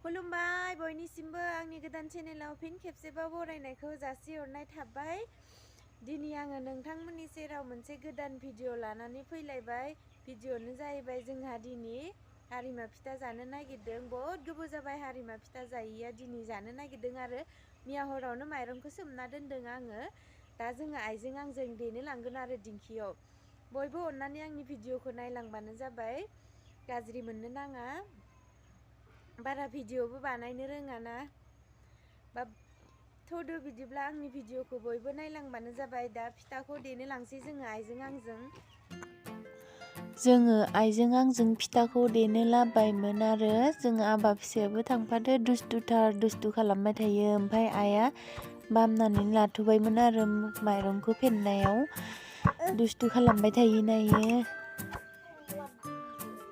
खुलुमबाय बयनिसिमबो आंनि गोदान चेनेलाव फिन खेबसेबाव बरायनायखौ जासिहरनाय थाबाय। दिनै आङो नोंथांमोननि सेराव मोनसे गोदान भिडिअ लानानै फैलायबाय। भिडिअआनो जाहैबाय जोंहा दिनै हारिमा फिथा जानो नागिरदों। बहुद गोबाव जाबाय हारिमा फिथा जायैया, दिनै जानो नागिरदों आरो मैया हरावनो माइरंखौ सोमना दोनदों आङो। दा जोङो आइजों आंजों देनो लांगोन आरो दिंखियाव। बयबो अननानै आंनि भिडिअखौ नायलांबानो जाबाय, गाज्रि मोननो नाङा। बारा भिडिअबो बानायनो रोङा ना, बा थौदो बिदिब्ला आंनि भिडिअखौ बयबो नायलांबानो जाबाय। दा फिथाखौ देनो लांसै जोङो आइजों आंजों। जोङो आइजों आंजों फिथाखौ देनो लाबायमोन आरो जोङो आबा फिसायाबो थांफादो, दुस्थु खालामबाय थायो। ओमफ्राय आइया बामनानै लाथ'बायमोन आरो माइरंखौ फेन्नायाव दुस्थु खालामबाय थायो नायो।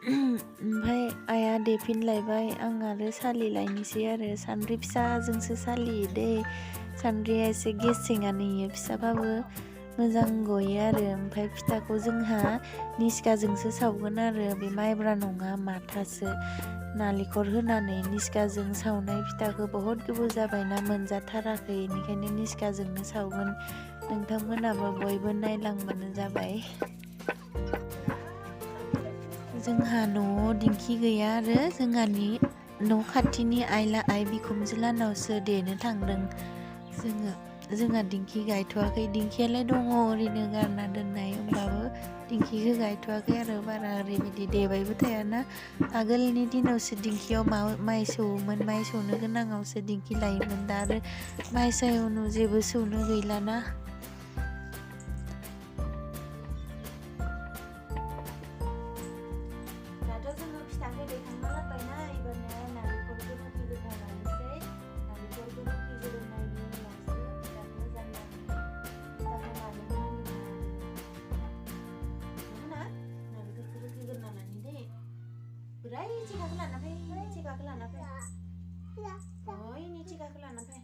ओमफ्राय आइया देफिनलायबाय, आं आरो सालिलायनोसै आरो सान्द्रि फिसाजोंसो सालियो दै। सान्द्रिया एसे गेसेङानो इयो, फिसाबाबो मोजां गयो आरो। ओमफ्राय फिथाखौ जोंहा निस्काजोंसो सावगोन आरो, बे माइब्रा नङा माथासो। नालेंखर होनानै निस्काजों सावनाय फिथाखौ बहुद गोबाव जाबायना मोनजाथाराखै, बेनिखायनो निस्काजोंनो सावगोन। नोंथांमोनाबो बयबो नायलांबानो जाबाय। जोंहा न'आव दिंखि गैया आरो जोंहानि न' खाथिनि आइ बिखुनजो लाहानावसो देनो थांदों जोंहा दिंखि गायथ'वाखै। दिंखियालाय दङ ओरैनो गारना दोननाय, होमबाबो दिंखिखौ गायथ'वाखै आरो। बारा ओरैबायदि देबायबो थायाना। आगोलनि दिनावसो दिंखियाव माइ सौवोमोन, माइ सौनो गोनाङावसो दिंखि लायोमोन। दा आरो माइ सायावनो जेबो सौनो गैलाना। दाथ' जोङो फिथाखौ देखांना लाबायना, एबारनो नालेंखरखौ रुखिग्रोना लानोसै। नालेंखरखौ रुखिग्रोनायनि उनावसो फिथाखौ जाननानै फिथाखौ लानो नांगोन नालेंखरखौ रुखिग्रोना लानि दै। बोराय चिकाखौ लाना फै, चिकाखौ लाना फै। ओइ चिकाखौ लाना फै।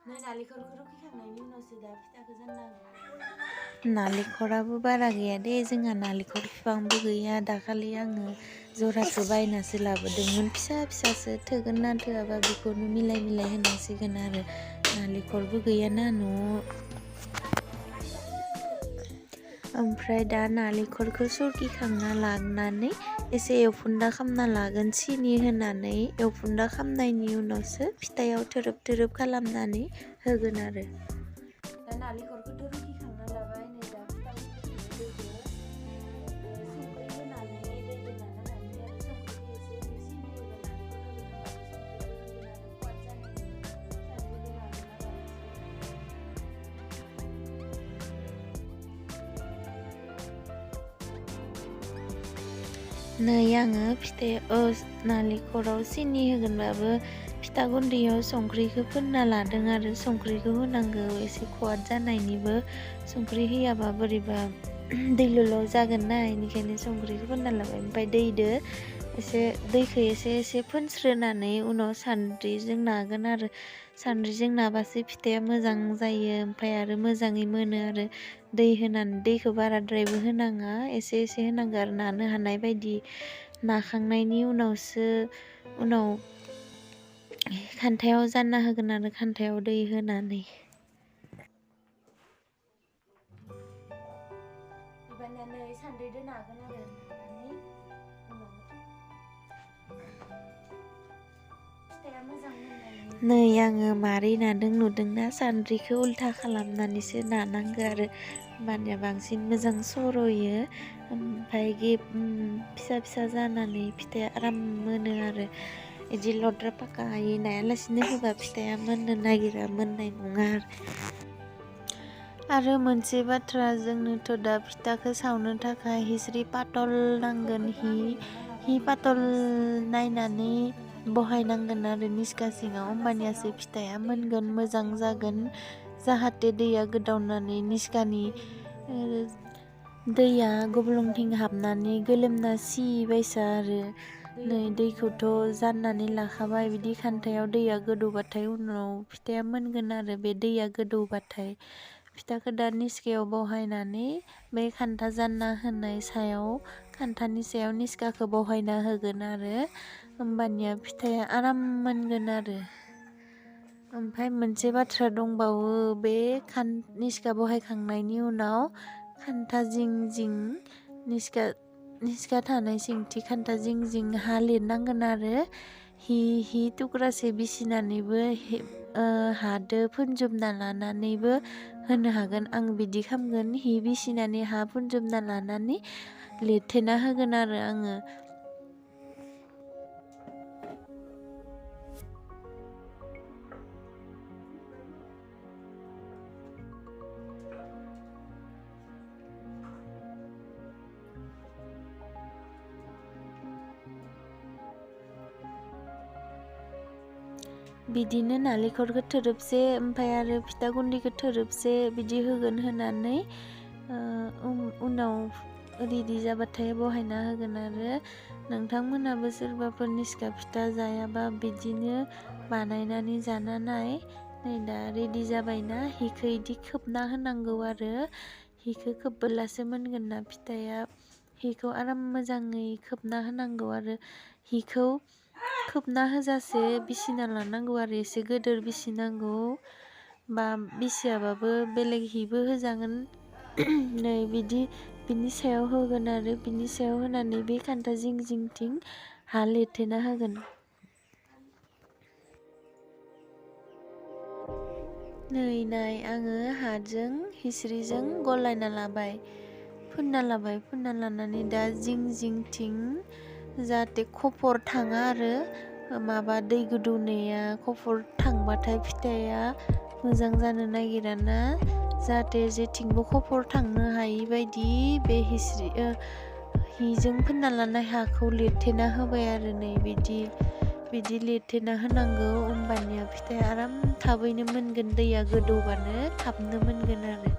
नै नालेंखरखौ रुखिखांनायनि उनावसो दा फिथाखौ जानना होगोन। नालेंखराबो बारा गैया दे, जोंहा नालेंखर बिफांबो गैया। दाखालि आङो जरासे बायनासो लाबोदोंमोन, फिसासो। थोगोन ना थोआबा बेखौनो मिलाय होनांसिगोन आरो। नालेंखरबो गैयाना न'आव। ओमफ्राय दा नालेंखरखौ सरखिखांना लानानै एसे एवफुन्दा खालामना लागोन सिनि होनानै। एवफुन्दा खालामनायनि उनावसो फिथायाव थोरोब खालामनानै होगोन आरो। दा नालेंखरखौथ' रुखिखांना लाबाय, नै दा फिथाखौ दैखौ संख्रि होनानै दैखौ नाना लानि आरो। संख्रिखौ एसे सिनि होगोन, नालेंखर होगोन, होमबानो संख्रिखौ होगोन आरो स्वाद जानायनि। सान्द्रिजों नाग्रोना लानोसै। नै आङो नालेंखराव सिनि होगोनबाबो फिथा गुन्दैयाव संख्रिखौ फोनना लादों आरो। संख्रिखौ होनांगौ एसे स्वाद जानायनिबो। संख्रि होयाबा बोरैबा दैल' जागोन ना, बेनिखायनो संख्रिखौ फोनना लाबाय। ओमफ्राय दैखौ एसे फोनस्रोनानै उनाव सान्द्रिजों नागोन आरो। सान्द्रिजों नाबासो फिथाया मोजां जायो, ओमफ्राय आरो मोजाङै मोनो आरो। दैखौ बाराद्रायबो होनाङा, एसे होनांगौ आरो नानो हानाय बायदि। नाखांनायनि उनाव खान्थायाव जानना होगोन आरो, खान्थायाव दै होनानै। एबारनानै सान्द्रिजों नागोन आरो। नानानै उनाव फिथाया मोजां मोननायनि। नै आङो मारै नादों नुदोंना? सान्द्रिखौ उल्था खालामनानैसो नानांगौ आरो, होमबानिया बांसिन मोजां सर'यो। ओमफ्राय फिसा जानानै फिथाया आराम मोनो आरो। बिदि लद्रा पाकायै नायालासिनो होबा फिथाया मोननो नागिरा, मोननाय नङा आरो। मोनसे बाथ्रा, जोंनोथ' दा फिथाखौ सावनो थाखाय हिस्रि पातल नांगोन। हि पातल नायनानै बहायनांगोन आरो निस्का सिङाव, होमबानियासो फिथाया मोनगोन, मोजां जागोन। जाहाथे दैया गोदौनानै निस्कानि दैया गब्लंथिं हाबनानै गोलोमना सिबायसा आरो। नै दैखौथ' जाननानै लाखाबाय, बिदि खान्थायाव दैया गोदौबाथाय उनाव फिथाया मोनगोन आरो। बे दैया गोदौबाथाय फिथाखौ दा निस्कायाव बहायनानै बे खान्था जानना होनाय सायाव खान्थानि सायाव निस्काखौ बहायना होगोन आरो होमबानिया फिथाया आराम मोनगोन आरो। ओमफ्राय मोनसे बाथ्रा दंबावो, बे निस्का बहायखांनायनि उनाव खान्था जिं जिं निस्का थानाय सिंथि खान्था जिं जिं हा लिरनांगोन आरो हि थुख्रासे बिसिनानैबो हादो फोनजोबना लानानैबो होनो हागोन। आं बिदि खालामगोन, हि बिसिनानै हा फोनजोबना लानानै लिरथेना होगोन आरो आङो। बिदिनो नालेंखरखौ थोरोबसे ओमफ्राय आरो फिथा गुन्दैखौ थोरोबसे बिदि होगोन, होनानै उनाव रेडि जाबाथाय बहायना होगोन आरो। नोंथांमोनाबो सोरबाफोर निस्का फिथा जायाबा बिदिनो बानायनानै जाना नाय। नै दा रेडि जाबायना, हिखौ इदि खोबना होनांगौ आरो हिखौ खोबबोलासो मोनगोन ना फिथाया। हिखौ आराम मोजाङै खोबना होनांगौ आरो हिखौ खोबना होजासे बिसिना लानांगौ आरो एसे गोदोर बिसिनांगौ, बा बिसियाबाबो बेलेग हिबो होजागोन। नै बिनि सायाव होगोन आरो बिनि सायाव होनानै बे खान्था जिं जिंथिं हा लिरथेना होगोन। नै नाय, आङो हाजों हिस्रिजों गलायना लाबाय, फुनना लानानै दा जिं जिंथिं जाहाथे खफर थाङा आरो माबा दै गोदौनाया खफर थांबाथाय फिथाया मोजां जानो नागिरा ना, जाहाथे जेथिंबो खफर थांनो हायि बायदि बे हिजों फोनना लानाय हाखौ लिरथेना होबाय आरो नै बिदि लिरथेना होनांगौ। होमबानिया फिथाया आराम थाबैनो मोनगोन, दैया गोदौबानो थाबनो मोनगोन आरो।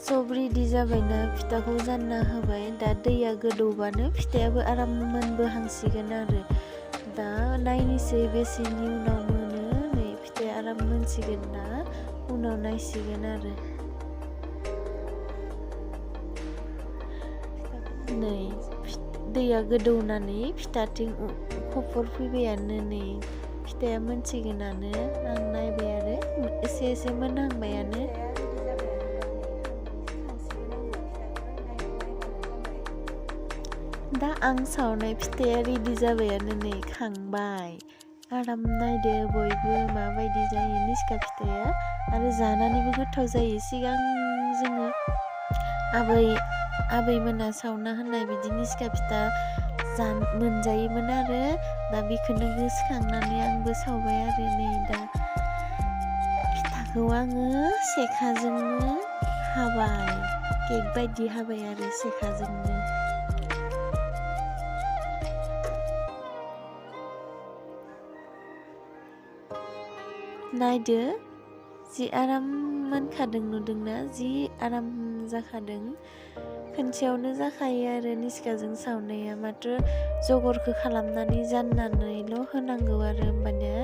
सब रेडि जाबायना, फिथाखौ जानना होबाय, दा दैया गोदौबानो फिथायाबो आराम मोनबोहांसिगोन आरो। दा नायनोसै बेसेनि उनाव मोनो। नै फिथाया आराम मोनसिगोन ना, उनाव नायसिगोन आरो। नै दैया गोदौनानै फिथाथिं खफर फैबायानो, नै फिथाया मोनसिगोनानो। आं नायबाय आरो एसे मोनहांबायानो। दा आं सावनाय फिथाया रेडि जाबायानो, नै खांबाय। आराम नायदो बयबो माबायदि जायो निस्का फिथाया, आरो जानानैबो गोथाव जायो। सिगां जोङो आबैमोना सावना होनाय बिदि निस्का फिथा मोनजायोमोन आरो दा बेखौनो गोसोखांनानै आंबो सावबाय आरो। नै दा फिथाखौ आङो सेखाजोंनो हाबाय, केक बायदि हाबाय आरो सेखाजोंनो। नायदो जि आराम मोनखादों, नुदोंना जि आराम जाखादों। खनसेयावनो जाखायो आरो निस्काजों सावनाया, माथ्र जगरखौ खालामनानै जाननानैल' होनांगौ आरो होमबानिया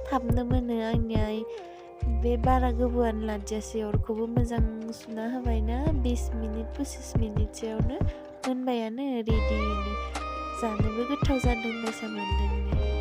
थाबनो मोनो। आंनिया बे बारा गोबावानो लादियासै, अरखौबो मोजां सुना होबायना, 20 मिनिट 25 मिनिटसोआवनो मोनबायानो रेडिनो। जानोबो गोथाव जादों बायसा मोनदों।